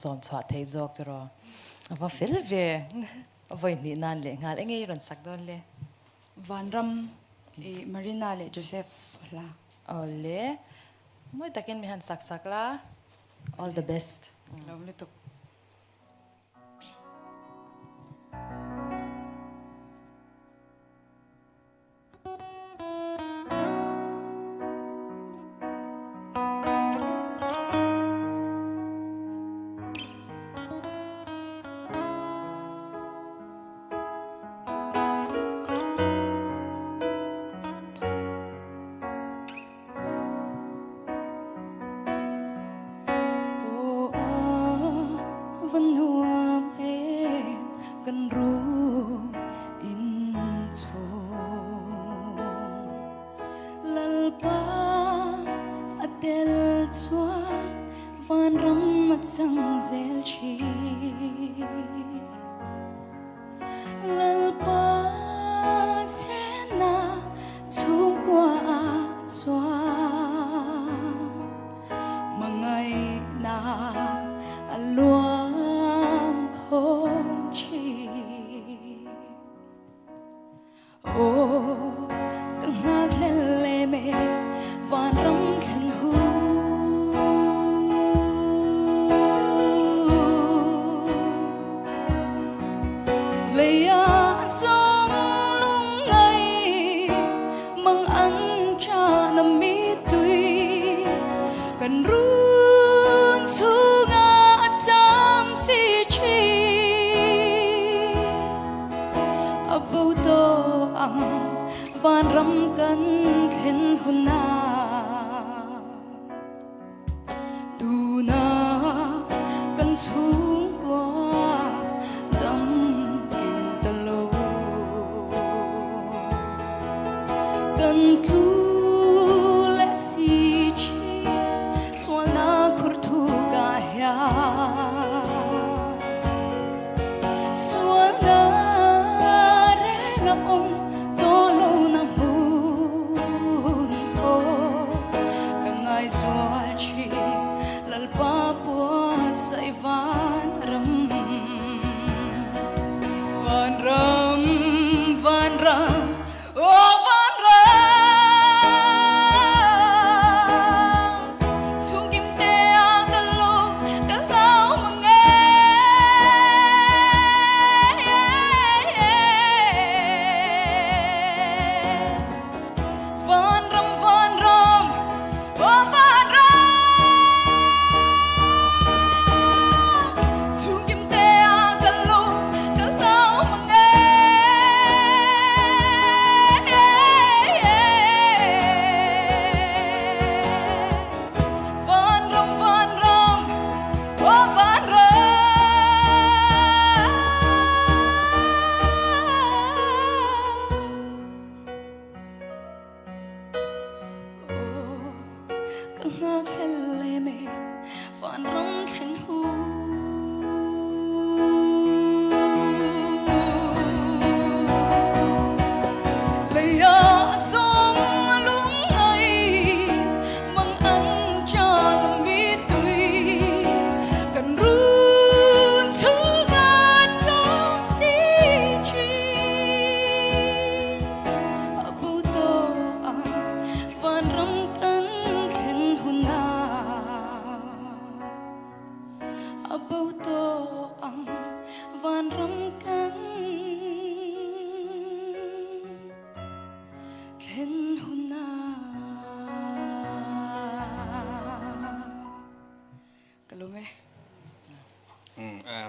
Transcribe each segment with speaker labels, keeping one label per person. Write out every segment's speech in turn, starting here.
Speaker 1: Sawm chhuah thei zawk chu raw. A va fel ve. A vawi hnih nan leh nghal. Enge i rawn sak dawn le?
Speaker 2: Vanram i Marina leh Joseph hla.
Speaker 1: Awle. Mawi takin min han sak sak la. All the best.
Speaker 2: Lawm lutuk.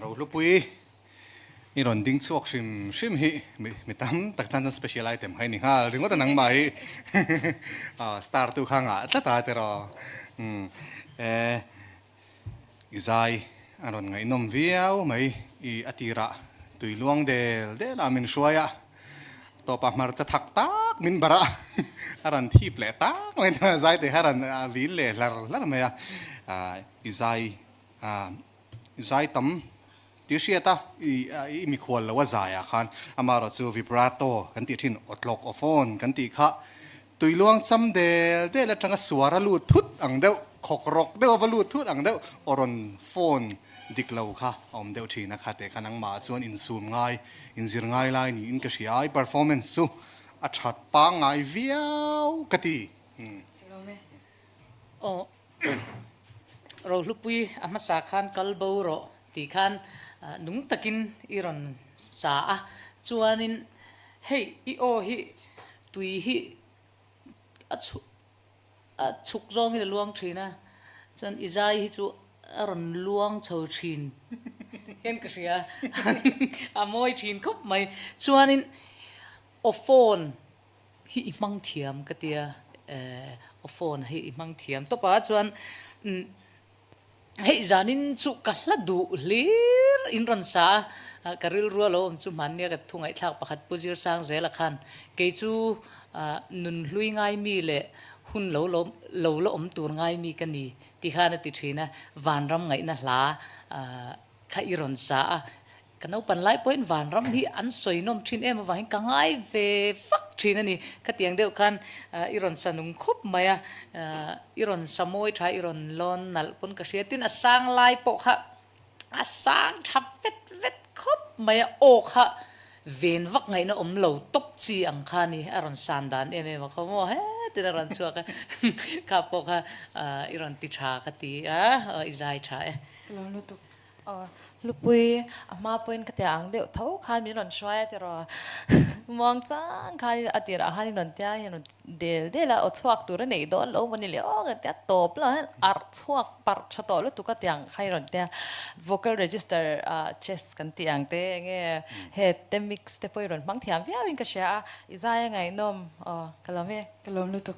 Speaker 3: Rohlupui i rawn ding chhuak hrim hrim hi mi tam tak tan chuan special item kha i ni nghal ringawt a nangmah hi star tu kha ngah tlat a tiraw i zai a rawn ngaihnawm viau mai i a tirah tui luang del del a min hruai a tawpa hmarcha thak tak min barh a a rawn thip leh tak mai a zai te kha a rawn vin leh hlar hlar mai a i zai i zai tam tih hriat a i mikhual lo a zai ah khan amaherawh chu vibrato kan tih thin awtlawk aw phone kan tih kha tui luang cham del del atanga suar a lut thut ang deuh khawk rawk deuh a va lut thut ang deuh aw rawn phone. dik lo kha a awm deuh thin a, khate kha nangmah ah chuan insum ngai, inzir ngai lai niin ka hria a, i performance chu a that pangngai viau ka ti.
Speaker 4: Aw Rohlupui a hmasa khan kal bo rawh tih khan nung takin i rawn sa a, chuanin hei i aw hi tui hi a chhuh a chhuk zawngin a luang thin a, chuan i zai hi chu a rawn luang chho thin hian ka hria a mawi thin khawp mai. Chuanin aw phone hi i hmang thiam ka tia aw phone hi i hmang thiam tawp a chuan umm hei zanin chu ka hla duh hlir in rawn sa a ka rilru a lo awm chu hmannia ka thu ngaihthlak pakhat Pu Zirsang Zela khan kei chu nun hlui ngai mi leh hun lo lo lo la awm tur ngai mi ka ni ti khan a ti thin a vanram ngaihna hla kha i rawn sa a Ka naupan lai pawhin vanram hi an sawi nawm thin em avangin ka ngai ve vak thin a ni. Khatiang deuh khan i rawn sa nung khawp mai a, i rawn sa mawi tha, i rawn lawn nalh pawn ka hria. Tin, a sang lai pawh kha a sang tha vet vet khawp mai a, aw kha ven vak ngaihna awm lo tawp chi ang kha a ni. A rawn san dan em em a khaw maw hetin a rawn chhuak a, kha pawh kha i rawn ti tha ka ti a, i zai tha e.
Speaker 2: Ka lo lutuk.
Speaker 1: Aw, Hlupui, a hma pawhin ka tia ang deuh tho khan min rawn hruai a tiraw. Muang chang khan a tirah khan in rawn tia hian rawn del del a, aw chhuak tur a neih dawn lo maw ni le aw ka tia tawp lo hian arh chhuak parh tha tawh lutuk a tiang kha in rawn tia. Vocal register ah chest kan tih ang te enge he te mix te pawh i rawn hmang thiam viau in ka hria a, i zai a ngaihnawm aw ka lawm e.
Speaker 2: Ka lawm lutuk.